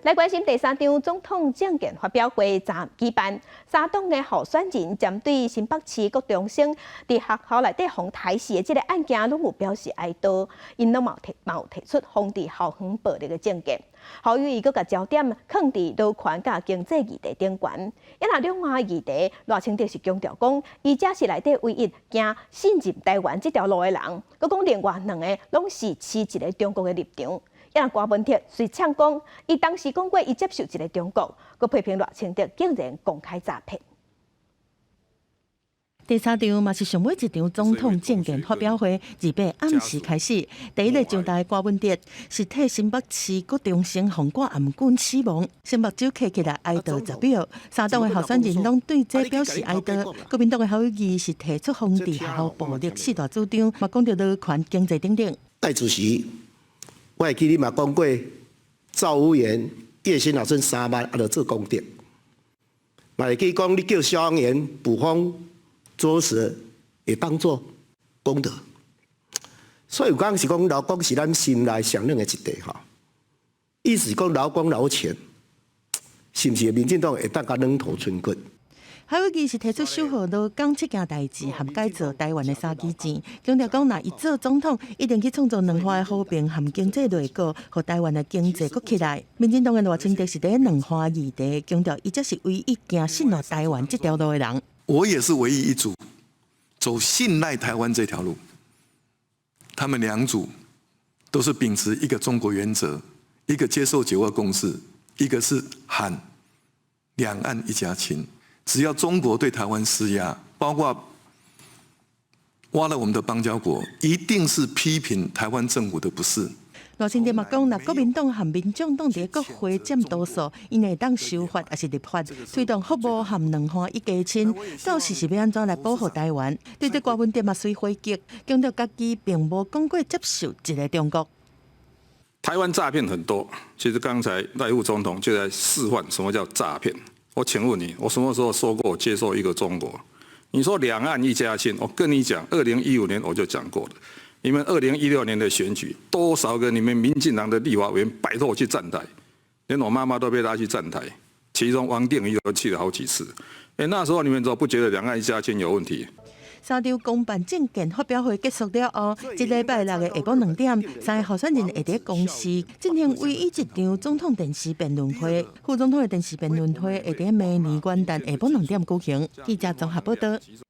來關心第三場總統政見發表會昨暗舉辦，三黨的候選人針對新北市國中生佇學校內底予刣死的這个案件，攏有表示哀悼，𪜶攏嘛有提嘛有提出防治校園暴力的政見。侯友宜閣共焦點囥佇勞權佮經濟議題頂懸，啊若兩岸議題，賴清德是強調講，伊才是內底唯一行信任台灣這條路的人，閣講另外兩個攏是持一个中國的立場。啊若柯文哲隨嗆講，伊當時講過伊接受一个中國，閣批評賴清德竟然公開詐騙。第三場嘛是上尾一場總統政見發表會，28暗時開始。第一个上台柯文哲是替新北市國中生予掛頷頸死亡，新目睭磕起來哀悼10秒。三黨的候選人攏對這表示哀悼。國民黨的侯友宜是提出防治學校暴力四大主張，嘛講著勞權經濟等等。戴主席，我會記你嘛講過，趙委員月薪若剩3萬，啊，著做功德。嘛會記講你叫消防員捕風捉蛇，會當做功德。所以有講是講勞工是咱心內上軟的一塊吼，意思是講勞工勞權，是毋是民進黨會當共軟土吞骨？侯友宜是提出守護勞工七件代誌和改造台灣的三支箭，強調講若伊做總統，一定去創造兩岸的和平和經濟內閣，予台灣的經濟閣起來。民進黨的賴清德是佇兩岸議題，強調伊才是唯一行信賴台灣這條路的人。我也是唯一一組走信賴台灣這條路。他們兩組都是秉持一個中國原則，一個接受九二共識，一個是喊兩岸一家親。只要中國對台灣施壓，包括挖了我們的邦交國，一定是批評台灣政府的不是。賴清德嘛講，若國民黨和民眾黨佇國會佔多數，𪜶會當修法抑是立法，推動服貿和兩岸一家親，到時是欲按怎來保護台灣？對這柯文哲嘛隨回擊，強調家己並無講過接受一个中國。台灣詐騙很多，其實剛才賴副總統就在示範什麼叫詐騙。我請問你，我什麼時候說過我接受一個中國？你說兩岸一家親，我跟你講，2015年我就講過了。你們2016年的選舉，多少個你們民進黨的立法委員拜託我去站台，連我媽媽都被拉去站台，其中王定宇都去了好幾次。欸，那時候你們怎麼不覺得兩岸一家親有問題？三場公辦政見發表會結束了後，這禮拜六的下晡2點，三个候選人會佇公視進行唯一一場總統電視辯論會。副總統的電視辯論會會佇明年元旦下晡2點舉行。記者綜合報道。